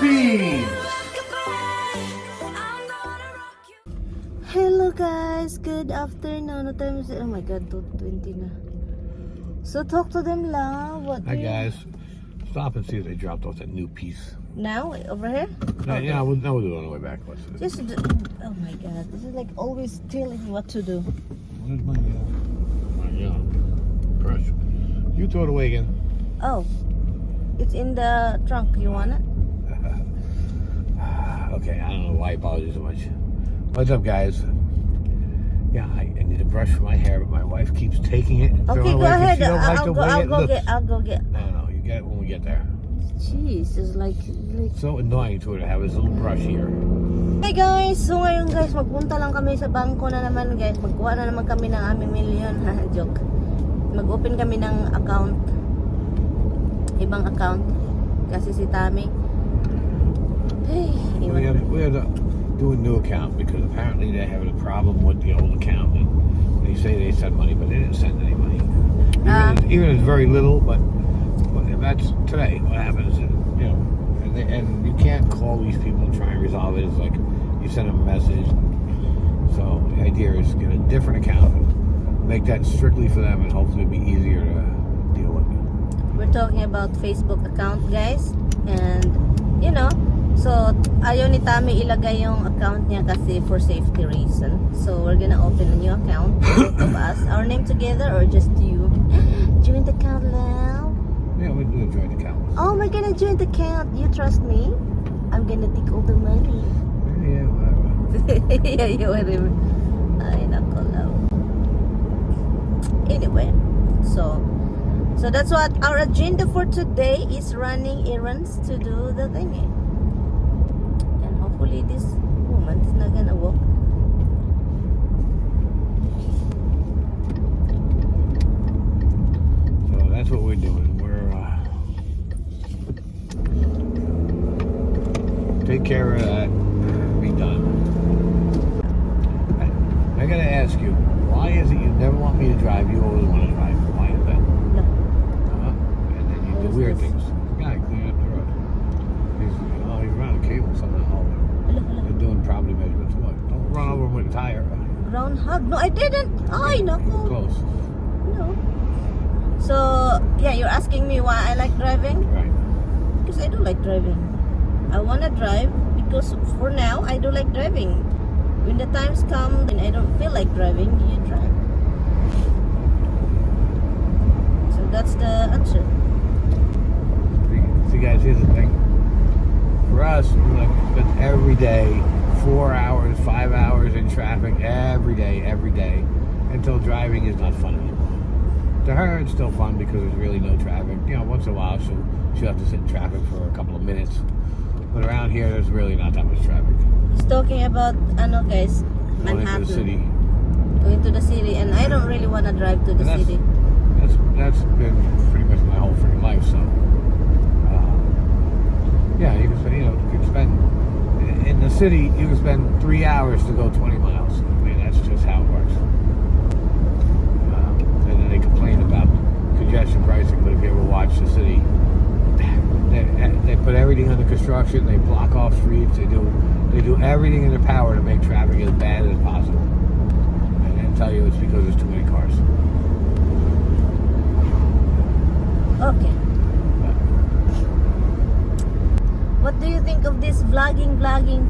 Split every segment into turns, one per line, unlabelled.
Philippines!
I'm gonna rock you.
Hello guys, good afternoon. What time is it? Oh my God, 2:20 na. So talk to them lang. What
Hi
do you-
guys. Stop and see if they dropped off that new piece.
Now over here?
No, yeah, no, we'll do it on the way back. What's it?
Just oh my God, this is like always telling you what to do.
Where's my brush? You throw it away again.
Oh, it's in the trunk. You want it?
Okay, I don't know why it bothers you so much. What's up, guys? Yeah, I need a brush for my hair, but my wife keeps taking it and throwing
Okay,
it
go
away 'cause
ahead.
she don't like
I'll
the
go.
way
I'll
it
go
looks.
get. I'll go get.
No, you get it when we get there.
Jeez, it's like.
So annoying to her to have this little brush here.
Hey guys! So ngayon guys, magpunta lang kami sa bangko na naman, guys. Magkuha na naman kami ng aming million. Ha, joke. Mag-open kami ng account. Ibang account. Kasi si Tami. Hey,
We
iwan.
have to do a new account because apparently they're having a problem with the old account. And they say they sent money, but they didn't send any money. Even,
Ah.
even if it's very little, but if that's today, what happens, and you can't call these people and try and resolve it. It's like you send them a message. So the idea is get a different account, make that strictly for them, and hopefully it'll be easier to deal with.
We're talking about Facebook account, guys. And, so ayaw ni Tami ilagay yung account niya kasi for safety reason. So we're gonna open a new account, both of us. Our name together or just you? Joint account now?
Yeah, we do a joint account.
Oh, we're gonna joint account. You trust me? I'm gonna take all the money.
Yeah, whatever.
Yeah, whatever. Ay, nako, love. Anyway, so that's what our agenda for today is, running errands to do the thingy. And hopefully this woman's not gonna walk.
So that's what we're doing. We're take care of that. Be done. I gotta ask you, why is it you never want me to drive? You always want to drive. Why is that?
No.
And then you
What
do
is
weird
this?
Things. The guy cleaning up the road. He's running a cable somehow.
Hala, hala.
They're doing property measurements. What? Don't run over him with a tire.
Groundhog. No, I didn't. Ay, nako.
Close.
No. So, yeah, you're asking me why I like driving?
Right.
Because I do like driving. I wanna drive because for now I do like driving. When the times come and I don't feel like driving, you drive. So that's the answer.
See, guys, here's the thing. For us, we like spend every day 4 hours, 5 hours in traffic every day, until driving is not fun anymore. To her, it's still fun because there's really no traffic. Once in a while she'll have to sit in traffic for a couple of minutes. But around here, there's really not that much traffic.
He's talking about ano guys,
Going
Manhattan.
to the city.
Going to the city, and I don't really wanna drive to the
And
city.
that's been pretty much my whole freaking life. So, yeah, you can spend in the city. You can spend 3 hours to go 20 miles. I mean, that's just how it works. And then they complain about congestion pricing, but if you ever watch the city, they put everything under construction. They block off streets. They do everything in their power to make traffic as bad as possible, and then tell you it's because there's too many cars.
Okay. What do you think of this vlogging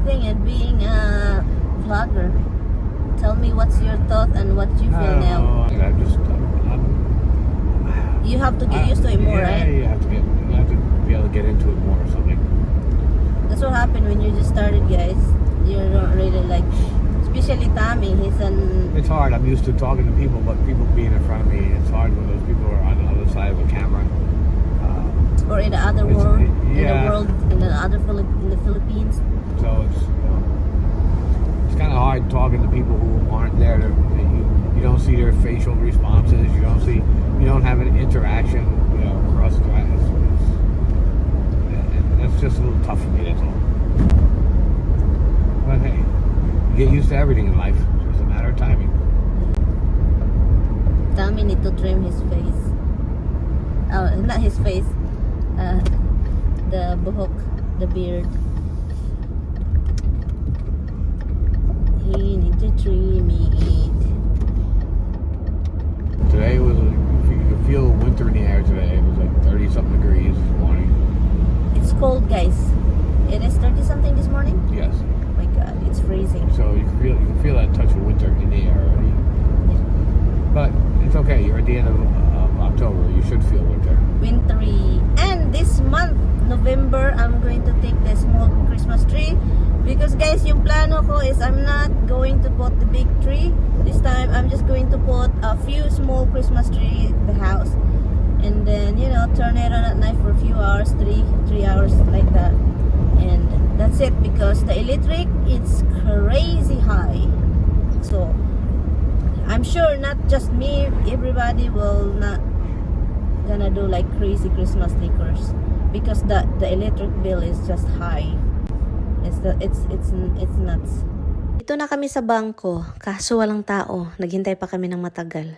thing and being a vlogger? Tell me what's your thought and what you
I
feel
don't
now.
know. I'm just, I'm
You have to get used to it more,
yeah,
right?
you have to be able to get into it more or something.
That's what happened when you just started, guys. You don't really like, especially Tommy. He's an
It's hard. I'm used to talking to people, but people being in front of me, it's hard when those people are on the other side of a camera.
Or in the other world, in the world, in the other Philip, in the Philippines.
So it's kind of hard talking to people who aren't there. You don't see their facial responses. You don't see, you don't have an interaction. Across the and that's just a little tough for me. That's all. But hey, you get used to everything in life. It's just a matter of timing.
Tommy need to trim his face. Oh, not his face. The buhok. the beard. He need to trim it.
Today was, you could feel winter in the air today. It was like 30 something degrees this morning.
It's cold, guys. It is 30 something this morning.
Yes.
Oh my God, it's freezing.
So you can feel that touch of winter in the air already. But it's okay. You're at the end of October. You should feel winter.
Wintry. And this month, November, I'm going to take the small Christmas tree. Because guys, yung plano ko is I'm not going to put the big tree. This time, I'm just going to put a few small Christmas tree in the house. And then, turn it on at night for a few hours, 3 hours like that. And that's it because the electric, it's crazy high. So, I'm sure not just me, everybody will not gonna do like crazy Christmas decors because the electric bill is just high. It's the it's nuts. Ito na kami sa bangko, kaso walang tao. Naghintay pa kami ng matagal.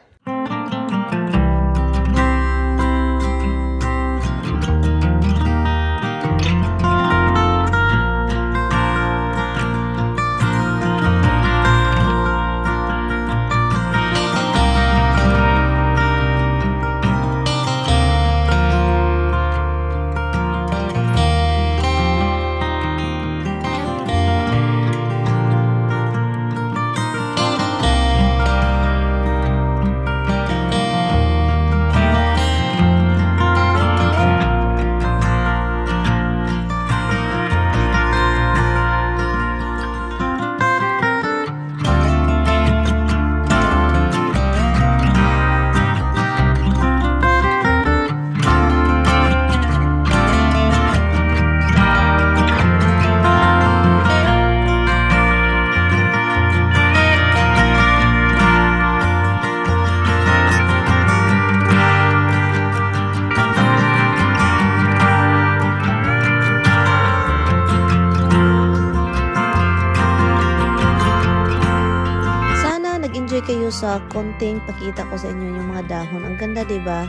Sana nag-enjoy kayo sa konting pakita ko sa inyo yung mga dahon. Ang ganda, 'di ba?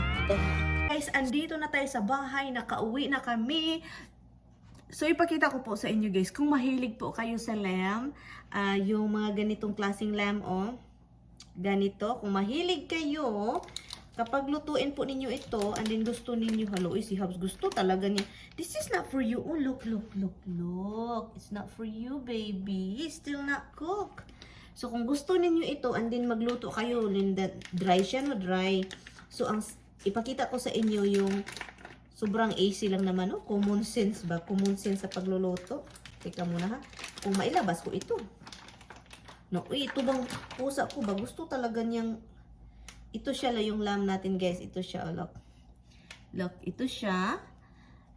Guys, andito na tayo sa bahay, nakauwi na kami. So, ipakita ko po sa inyo, guys, kung mahilig po kayo sa lamb, yung mga ganitong klaseng lamb, oh, ganito, kung mahilig kayo, kapag lutuin po ninyo ito, and then gusto ninyo, hello, eh, si Hubs gusto talaga niya. This is not for you. Oh, look, look, look, look. It's not for you, baby. It's still not cooked. So, kung gusto ninyo ito, and then magluto kayo, Linda, dry siya, no? Dry. So, ang ipakita ko sa inyo yung sobrang easy lang naman, no? Common sense ba? Common sense sa pagluluto. Teka muna ha. Kung mailabas ko ito. No, uy, ito bang pusa ko ba? Gusto talaga niyang ito siya lang yung lamb natin, guys. Ito siya, oh, look. Look, ito siya.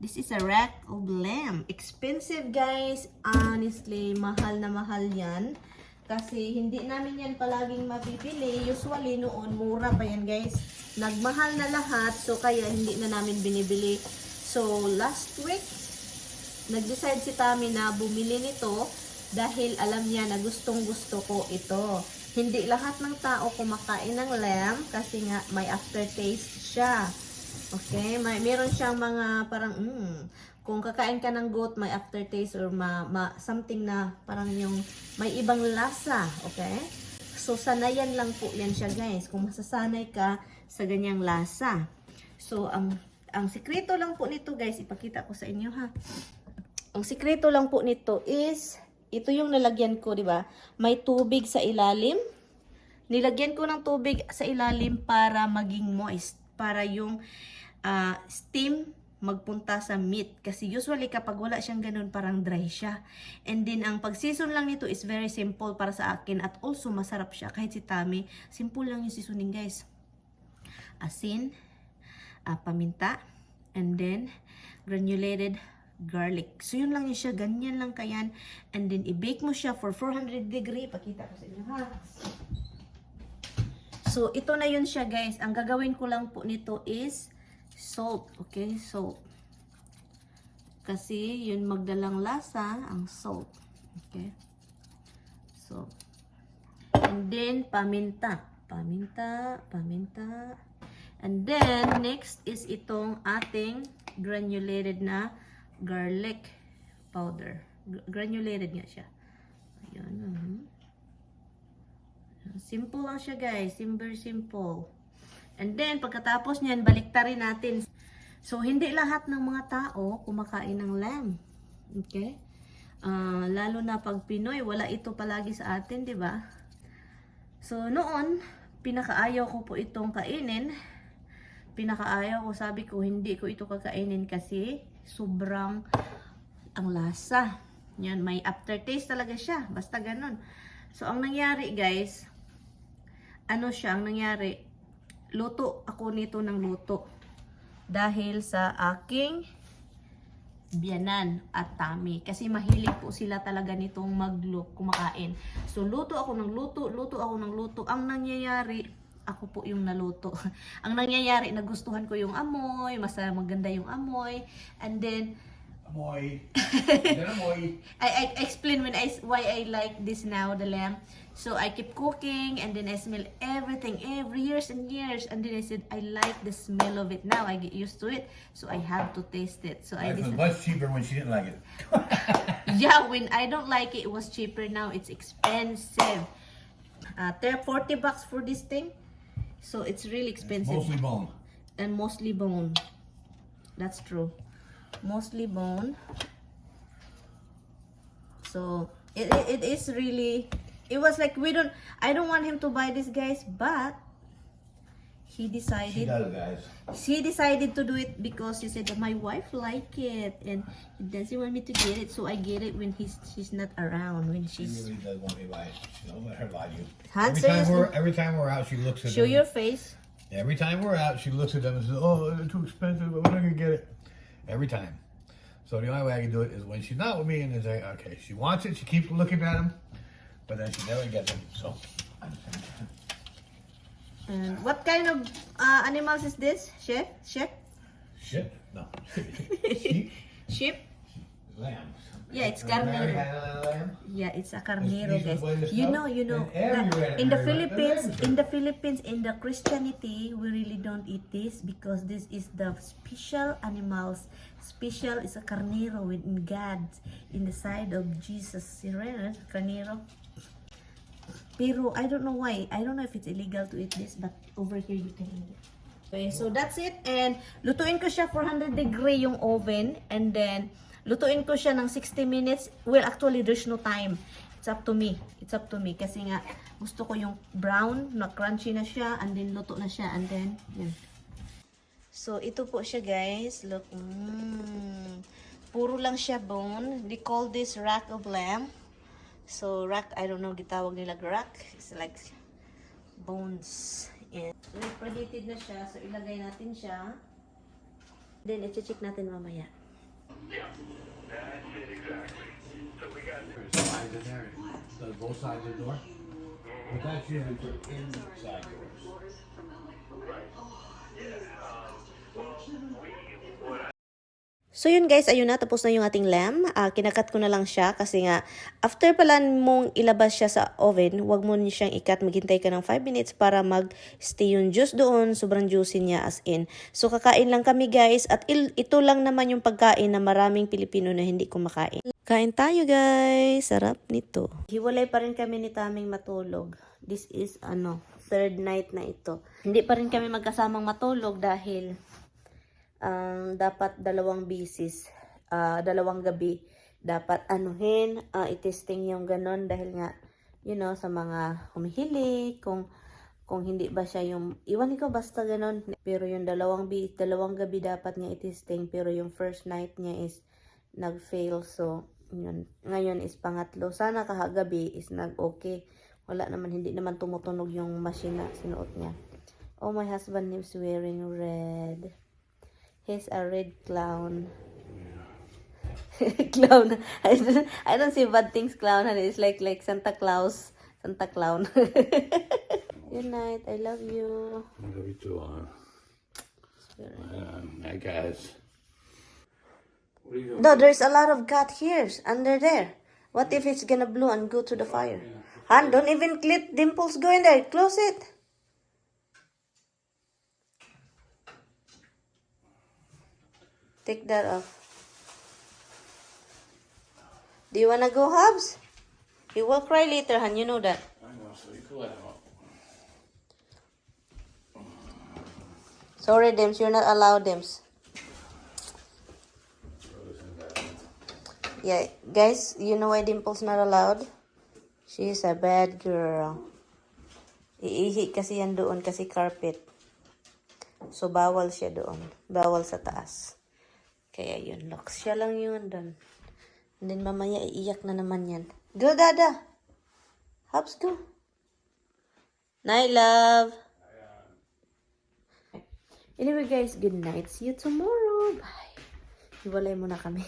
This is a rack of lamb. Expensive, guys. Honestly, mahal na mahal yan. Kasi hindi namin yan palaging mabibili. Usually noon, mura pa yan, guys. Nagmahal na lahat, so kaya hindi na namin binibili. So, last week, nag-decide si Tami na bumili nito dahil alam niya na gustong gusto ko ito. Hindi lahat ng tao kumakain ng lamb kasi nga may aftertaste siya. Okay, may meron siyang mga parang kung kakain ka ng goat may aftertaste or something na parang yung may ibang lasa, okay? So sanayan lang po yan siya, guys, kung masasanay ka sa ganyang lasa. So ang sikreto lang po nito, guys, ipakita ko sa inyo ha. Ang sikreto lang po nito is ito yung nalagyan ko, di ba? May tubig sa ilalim. Nilagyan ko ng tubig sa ilalim para maging moist, para yung steam magpunta sa meat. Kasi usually kapag wala siyang ganun, parang dry siya. And then ang pag-season lang nito is very simple para sa akin at also masarap siya kahit si Tami. Simple lang yung seasoning, guys. Asin, paminta, and then granulated garlic. So yun lang yun siya, ganyan lang kayan. And then i-bake mo siya for 400 degree. Pakita ko sa inyo ha. So ito na yun siya, guys. Ang gagawin ko lang po nito is salt. Okay, salt. Kasi yun magdalang lasa ang salt. Okay. So and then paminta. Paminta, paminta. And then next is itong ating granulated na garlic. Powder. Granulated nga siya. Ayan. Simple lang siya, guys. Simple, simple. And then, pagkatapos niyan, baliktarin natin. So, hindi lahat ng mga tao kumakain ng lamb. Okay? Ah, lalo na pag Pinoy, wala ito palagi sa atin, di ba? So, noon, pinakaayaw ko po itong kainin. Pinakaayaw ko, sabi ko, hindi ko ito kakainin kasi sobrang ang lasa. Yan, may aftertaste talaga siya. Basta ganun. So, ang nangyari, guys, ano siya, ang nangyari, luto ako nito ng luto. Dahil sa aking biyanan at Tami. Kasi mahilig po sila talaga nitong maglo kumakain. So, luto ako ng luto, luto ako ng luto. Ang nangyayari, ako po yung naluto. Ang nangyayari, nagustuhan ko yung amoy, mas maganda yung amoy. And then,
Amoy. Yan amoy.
I explain when I why I like this now, the lamb. So I keep cooking and then I smell everything every years and years, and then I said I like the smell of it now. I get used to it, so I have to taste it. So I
Life was
decided,
much cheaper when she didn't like it.
Yeah, when I don't like it, it was cheaper. Now it's expensive. $40 for this thing, so it's really expensive.
Mostly bone.
And mostly bone. That's true. Mostly bone. So it is really, it was like, we don't I don't want him to buy this, guys, but he
She
decided
does, guys.
She decided to do it because she said that my wife like it and he doesn't want me to get it, so I get it when he's she's not around, when
She
she's
really does want me to buy it. She don't let her lie to you.
Huh?
Every time
Seriously?
we're out, she looks at
Show
them.
your face.
Every time we're out, she looks at them and says, "Oh, they're too expensive. I'm not gonna get it." Every time. So the only way I can do it is when she's not with me, and then say, "Okay, she wants it." She keeps looking at them, but then she never gets them. So
And what kind of animals is this, chef? Chef?
Shit, no, sheep,
Sheep?
Lambs.
Yeah, it's
Mary
carnero.
had a lamb.
Yeah, it's a carnero,
These
guys.
are the
You
snow.
know,
And everywhere
in the
everywhere.
Philippines,
Everywhere.
in the Philippines, in the Christianity, we really don't eat this because this is the special animals. Special is a carnero with God in the side of Jesus. You know, carnero. Pero I don't know why. I don't know if it's illegal to eat this, but over here you can eat it. Okay, so that's it. And lutuin ko siya 400 degree yung oven. And then, lutuin ko siya ng 60 minutes. Well, actually, there's no time. It's up to me. It's up to me. Kasi nga, gusto ko yung brown, na crunchy na siya, and then luto na siya, and then, yun. So, ito po siya, guys. Look. Puro lang siya bone. They call this rack of lamb. So, rack, I don't know, gitawag nila rack. It's like bones. And preheated na siya. So, ilagay natin siya. Then, i-check natin mamaya.
There's sides in there. Does both sides of the door? But that's usually for inside doors.
So yun, guys, ayun na, tapos na yung ating lamb. Ah, kinakat ko na lang siya kasi nga, after pala mong ilabas siya sa oven, huwag mo siyang ikat, maghintay ka ng 5 minutes para mag-stay yung juice doon. Sobrang juicy niya, as in. So kakain lang kami, guys, at ito lang naman yung pagkain na maraming Pilipino na hindi kumakain. Kain tayo, guys! Sarap nito. Hiwalay pa rin kami ni Taming matulog. This is ano, third night na ito. Hindi pa rin kami magkasamang matulog dahil dapat dalawang bisis, 2 gabi, dapat anuhin, itesting yung ganon dahil nga, sa mga humihilik, kung hindi ba siya yung, iwan ko basta ganon. Pero yung 2 gabi dapat niya itesting, pero yung first night niya is nag-fail. So, yun. Ngayon is pangatlo. Sana kahagabi is nag-okay. Wala naman, hindi naman tumutunog yung machine na sinuot niya. Oh, my husband is wearing red. He's a red clown. Clown. I don't see bad things, clown. Honey. It's like Santa Claus. Santa Clown. Good night. I love you.
I love you too, huh? Hi, guys. What are you doing?
No, there's a lot of cat hairs under there. What if it's gonna blow and go to the fire? Han, don't even let Dimples go in there. Close it. Take that off.
Do you wanna go, Hubs? He will cry later, hon. You know that.
I know, so you can let him up.
Sorry, Dims. You're not allowed, Dims.
Throw this in that.
Yeah, guys, you know why Dimple's not allowed? She's a bad girl. Iihi kasi yan doon kasi carpet. So, bawal siya doon. Bawal sa taas. Kaya yun, look. Siya lang yun doon. And then mamaya iiyak na naman yan. Go, Dada! Hops, go! Night, love!
Anyway guys, good night. See you tomorrow. Bye. Hiwalay muna kami.